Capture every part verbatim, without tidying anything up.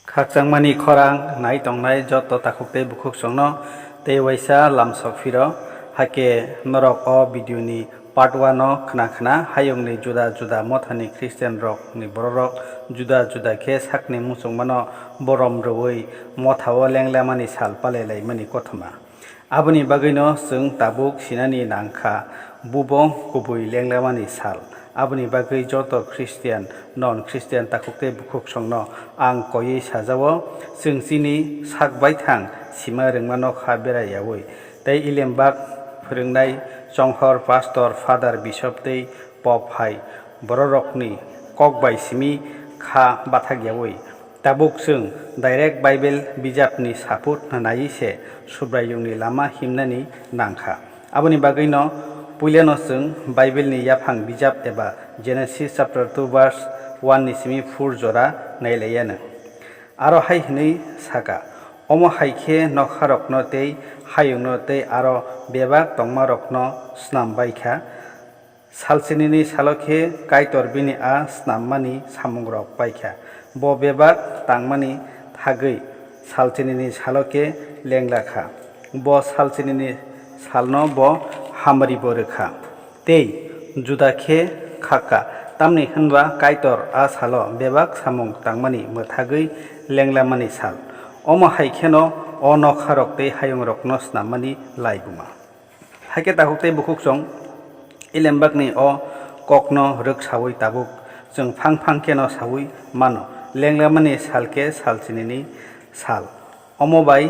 Khakchangmani khorang nai tongnai joto takhuk tei bukhuksongno tei waisa lamsok phiro, hakhe norok o video ni part one no khna khna hayungni juda juda mothani Christian rokni bororok juda juda khe sakni muchungmano borom rwui mothao lenglamani sal palai laimani kothoma. Aboni bagwino chwng tabuk sinani nang kha, bubo kubui lenglamani sal. Aboni bagwi joto Christian, non-Christian takhuk tei bukhuksongno ang koiwi sajao, chwng chini sak baithang sima rwngmano kha bera yaui. Tei Ilembak phwrwngnai chonghor, pastor, father, bishop tei pop hai bororokni kok bai simi kha bathak yaui. Tabuk chwng direct Bible bijapni saput naiwi se Subraiyungni lama himnani nang kha. Aboni bagwino puilano chwng Bible ni yaphang bijap eba Genesis chapter two verse one ni simi phur jora nailaiyano. Aro hai hwnwi saka, "Omo hai khe nokharokno tei hayungno tei aro bebak tongmarokno snam bai kha." Salchinini salo khe Kaitor bini a snammani samungrok pai kha. Bo bebak tangmani thagwi salchinini salo khe lengla kha. Bo salchinini salno bo hamribo rw kha. Tei juda khe khak kha, tamni hwn ba Kaitor a salo bebak samung tangmani mwthagwi lenglamani sal. Omo hai kheno o nokharok tei hayungrokno snammani laibuma. Hakhe takhuk tei bukhuksong Ilembakni o kokno rwk saui tabuk chwng phang phang kheno saui mano, lenglamani sal khe salchinini sal. Omo bai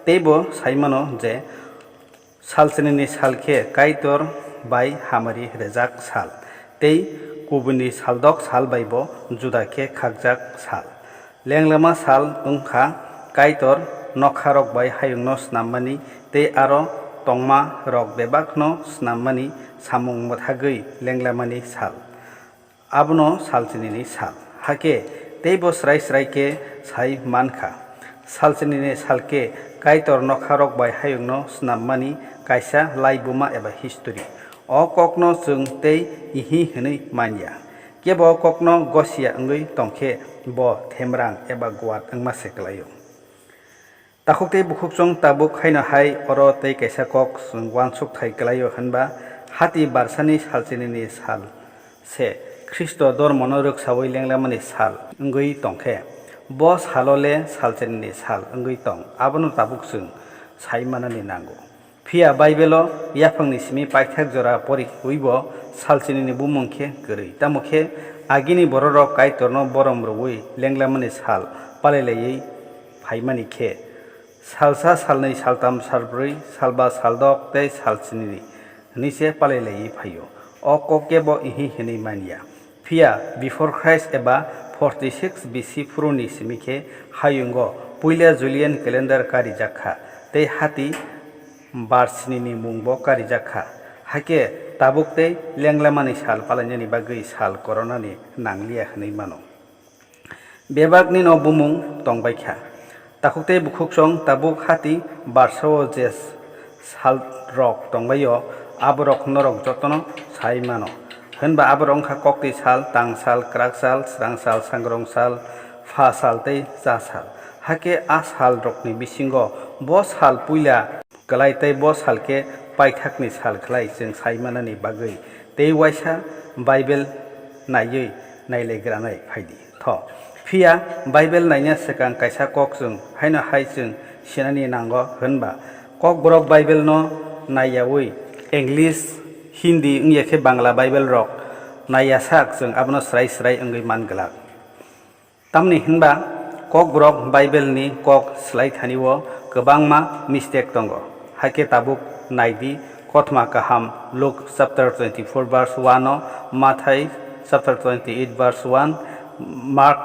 teibo sai mano je salchinini sal khe Kaitor bai hamari rwjak sal, tei kubuni saldok sal baibo juda khe khakjak sal. Lenglama sal wng kha Kaitor nokharok bai hayungno snammani tei aro tongma rok bebakno snammani samung mwthagwi lenglamani sal. Abono salchinini sal. Hakhe teibo srai srai khe sai man kha. Salchinini sal khe Kaitor nokharok bai hayungno snammani kaisa laibuma eba history. O kokno chwng tei ihi hwnwi man ya. Kebo o kokno gosia wngwi tong khe bo themrang eba guat wngma se kwlaio. Takhuk tei bukhuksong tabuk haino hai oro tei kaisa kok chwng uansuk thai kwlaio hwnba hati barsani salchinini sal se Khristo dormono rwksaui lenglamani sal wngwi tong khe, bo salo le salchinini sal wngwi tong, abono tabuk chwng sai manani nango. Phiya Baibelo yaphangni simi paithak jora porikhwibo salchinini bumung khe kwrwi. Tamo khe agini bororok Kaitorno borom rwui lenglamani sal palai laiwi phaimani khe, salsa, salnwi, saltham, salbrwi, salba, saldok tei salchinini hwnwi se palai laiwi phaio. O kok kebo ihi hwnwi man ya. Phiya before Christ eba forty six B C phuruni simi khe hayungo puila Julian calendar karijak kha tei hati bar sinini mungbo karijak kha. Hakhe tabuk tei lenglamani sal palainani bagwi sal koronani nangliya hwnwi mano. Bebakni no bumung tongbai kha. Takhuk tei bukhuksong tabuk hati barsao je salrok tongbaio, aborok norok jotono sai mano. Hwnba aborok wngkha koktwi sal, tang sal, kwrak sal, srang sal, sangrong sal, pha sal tei cha sal. Hakhe a salrokni bisingo bo sal puila kwlai tei bo sal khe paithakni sal khlai chwng sai manani bagwi tei waisa Baibel naiwi nailaigranai phai di. Tho, phiya Baibel naina swkang kaisa kok chwng haino hai chwng sinani nango hwnba Kokborok Baibelno naiyaui English, Hindi wngya khe Bangla Baibelrok naiya sak chwng abono srai srai wngwi man glak. Tamni hwnba Kokborok Baibelni kok swlai thani-o kwbangma mistake tongo. Hakhe tabuk nai di, kothoma kaham Luke chapter twenty-four verse one-o, Mathai chapter twenty-eight verse one, Mark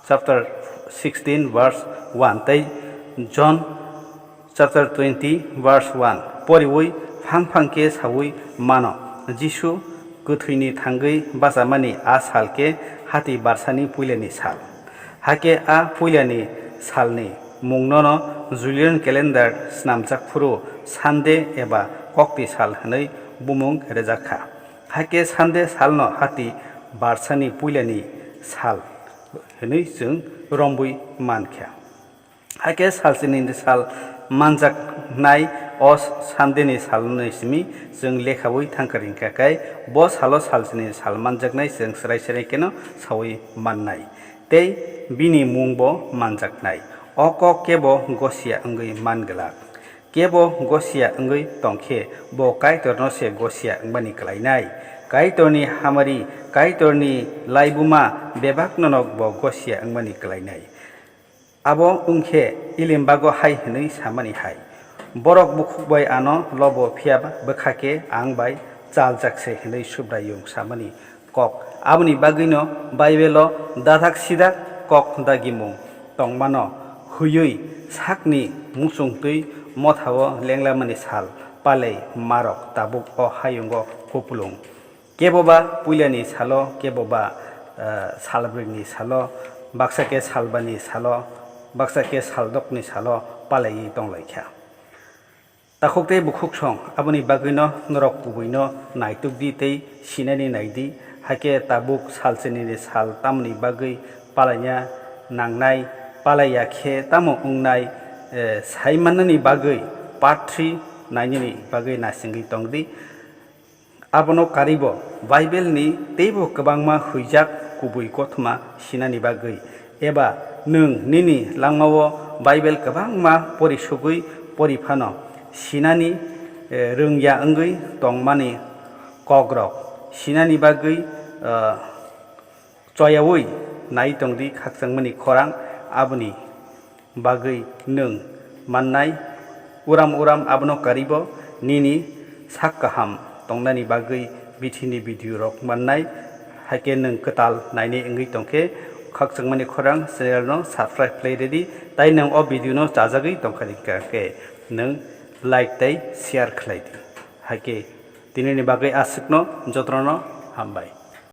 chapter sixteen verse one tei John chapter twenty verse one poriwi phang phang khe saui mano, Jisu kwthwini thangwi bachamani a sal khe hati barsani puilani sal. Hakhe a puilani salni mungnono Julian calendar snamjak phuru Sunday eba kokti sal hwnwi bumung rwjak kha. Hakhe Sunday salno hati barsani puilani sal hwnwi chwng rombwi man kha. Hakhe salchinini sal manjaknai o Sundayni salni simi chwng lekhaui thangkha ringkha khe, bo salo salchinini sal manjaknai chwng chwrai chwrai kheno saui mannai, tei bini mungbo manjaknai. O kok kebo gosia wngwi man glak. Kebo gosia wngwi tong khe, bo Kaitorno se gosia wngmani klainai. Kaitorni hamari, Kaitorni laibuma bebakno'-no bo gosia wngmani klainai. Abo wng khe Ilimbago hai hwnwi samani hai, "Borok bukhuk bai ano lobo, phiya ba bwkha khe ang bai chaljak se," hwnwi Subraiyung samani kok. Aboni bagwino Baibelo dadak sidak kok dagimung tongmano hwiwi sakni muchung twi mothao lenglamani sal palai marok tabuk o hayungo kupulung. Keboba puilani salo, keboba, eh, salbrikni salo, baksa khe salbani salo, baksa khe saldokni salo palaiwi tonglaikha. Takhuk tei bukhuk song, aboni bagwino norok kubuino naitukdi tei sinani naidi, hakhe tabuk salchinini sal tamoni bagwi palaina nangnai, palaiya khe tamo wngnai, eh, saimannani bagwi part three nainani bagwi naisingwi tongdi. Abono karibo Baibelni teibo kwbangma huijak kubui kothoma sinani bagwi, eba nwng nini langmao Baibel kwbangma porisugwi poriphano sinani, eh, rwngya wngwi tongmani kokrok sinani bagwi, eh, choyaui nai tongdi khakchangmani khorang, aboni bagwi nwng mannai. Uram uram abono karibo nini sak kaham tongnani bagwi bithini video rok mannai. Haikhe nwng kwtal nainai wngwi tongkhe khakchangmani khorang channel no subscribe khlai rwdi, tai nwng o video no chajagwi tongkha khe nwng like tei share khlai di. Haikhe tinini bagwi aswkno jotono hambai.